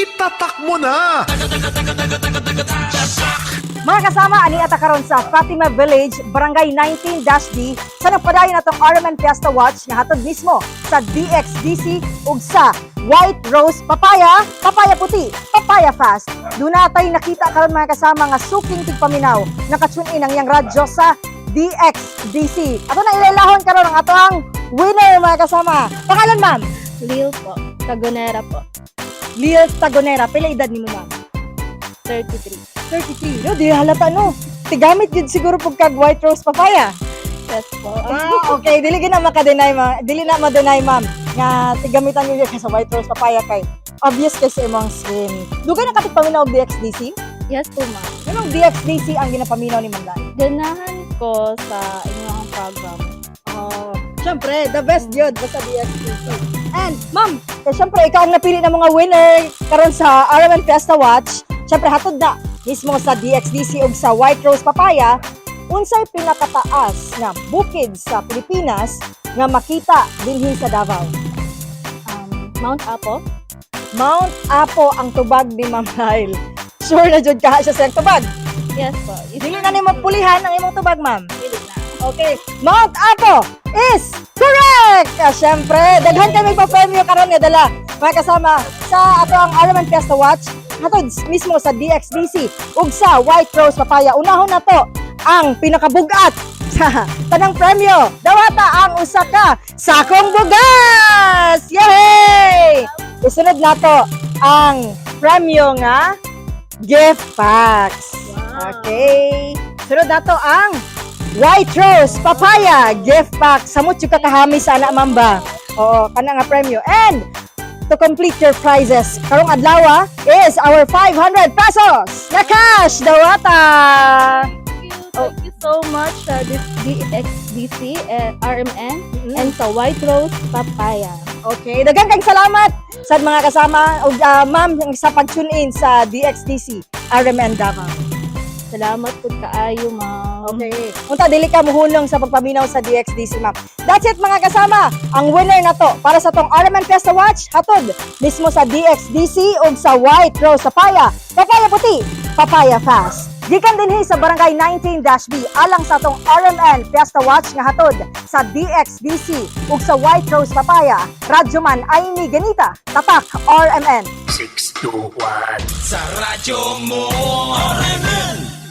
Itatak mo na! Mga kasama, ani ata karon sa Fatima Village, Barangay 19-D, sa nagpadayon atong RMN Fiesta Watch nga hatod mismo sa DXDC ug sa White Rose Papaya, Papaya Puti, Papaya Fast. Duna tay nakita karon, mga kasama, nga suking tigpaminaw, naka-tune in ang iyang radyo sa DXDC. Ato na ilailahon karon ang ato ang winner, mga kasama. Pangalan, ma'am? Lil po. Tagonera po. Lil Tagonera. Pila edad nimo, ma'am? 33. 33. No, di halata, no. Tigamit gid siguro pug kag White Rose Papaya. Yes po. Ah, okay. Dili gid na maka-deny, ma. Dili na ma-deny, ma'am, nga tigamitan niyo ka sa White Rose Papaya kay obvious kay sa imong skin. Dugay na ka tigpaminaw og DXDC? Yes po, ma'am. Anong DXDC ang ginapaminaw ni Ma'am Lai? Ganahan ko sa inyong program. Oh, syempre, the best yun basta DXDC. And, ma'am, eh, syempre, ikaw ang napili ng mga winner karon sa RMN Fiesta Watch. Syempre, hatod na mismo sa DXDC ug sa White Rose Papaya, unsay pinakataas nga bukid sa Pilipinas nga makita dinhi sa Davao? Mount Apo. Mount Apo ang tubag ni Ma'am Lyle. Sure na jud ka siya sa iyang tubag? Yes po. Dili na nimo pulihan ang imong tubag, ma'am. Dili na. Okay, Mount Apo is correct! Ah, syempre, daghan kami pa premyo karon nga dala, mga kasama, sa ato ang RMN Fiesta Watch hatod mismo sa DXDC ug sa White Rose Papaya. Unahon na to ang pinakabugat sa tanang premyo. Dawata ang usa ka sakong bugas! Yay! Isunod nato ang premyo nga gift packs. Okay. Sunod nato ang White Rose Papaya gift pack. Samot yung kakahami sa anak, mamba. Oo, kana nga premyo. And to complete your prizes, karong adlaw is our 500 pesos na cash, dawata. Thank you. Thank you so much sa this DXDC and RMN and sa White Rose Papaya. Okay, daghang kang salamat sa mga kasama ug ma'am sa pag-tune in sa DXDC RMN Davao. Salamat po kaayo, ma'am. Okay. Unta dili ka muhunong sa pagpaminaw sa DXDC, ma'am. That's it, mga kasama. Ang winner na to para sa tong RMN Fiesta Watch hatod mismo sa DXDC ug sa White Rose Papaya. Papaya Puti, Papaya Fast. Gikan dinhi sa Barangay 19-B alang sa atong RMN Fiesta Watch nga hatod sa DXDC ug sa White Rose Papaya. Radyoman Aimee Ganita, Tatak RMN. 6, 2, 1. Sa radyo mo, RMN.